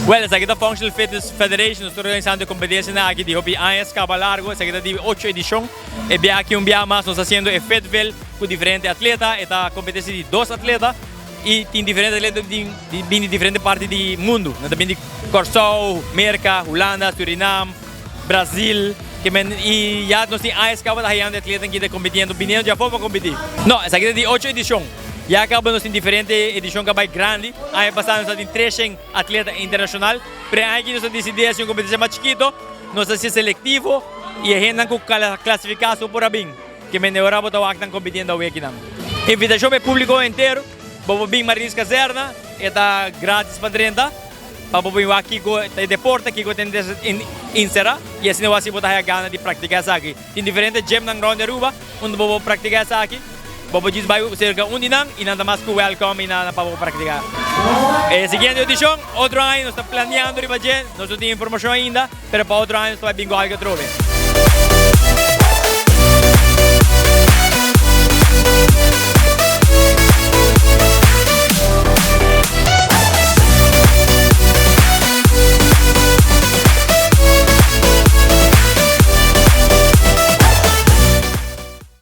Well, esaki ta Functional Fitness Federation, nos ta organisando e competencianan aki di hopi añas caba largo, esaki ta di ocho edicion. E bia aki un bia mas nos ta haciendo e Fitville cu diferente atleta, e ta competencia di dos atleta y tin diferente atleta di bin di diferente parti di mundo. Nan ta bin di Corsou, Merca, Hulanda, Surinam, Brasil, ke men y ya nos tin añas caba ta hayando e atletanan ki ta compitiendo biniendo di afo pa competi. No, esaki ta di ocho edicion. Ya caba nos tin diferente edicion cu a bay grandi. Aña pasa nos a tin treshen atleta internacional, pero e aña aki nos a dicidi haci un competencia mas chikito. Nos ta haci selectivo y e hendenan cu clasifica so por a bin. Ke men e ora bo ta wak nan compitiendo awe akinan. Invitacion pa e publico entero, bo por bin Marines Kazerne, e ta gratis pa drenta. Pa bo bin wak kiko ta e deporte, kiko ta insera y asina wak si bo ta haya gana di practica esaki. Tin diferente gymnan rond di Aruba unda bo por practica esaki. Bo por djis bai cerca un di nan y nan ta mas cu welcome y nan pa bo practica. E siguiente edicion, otro aña nos ta planeando riba dje, nos no tin informacion ainda, pero pa otro aña nos ta bai bin cu algo atrobe.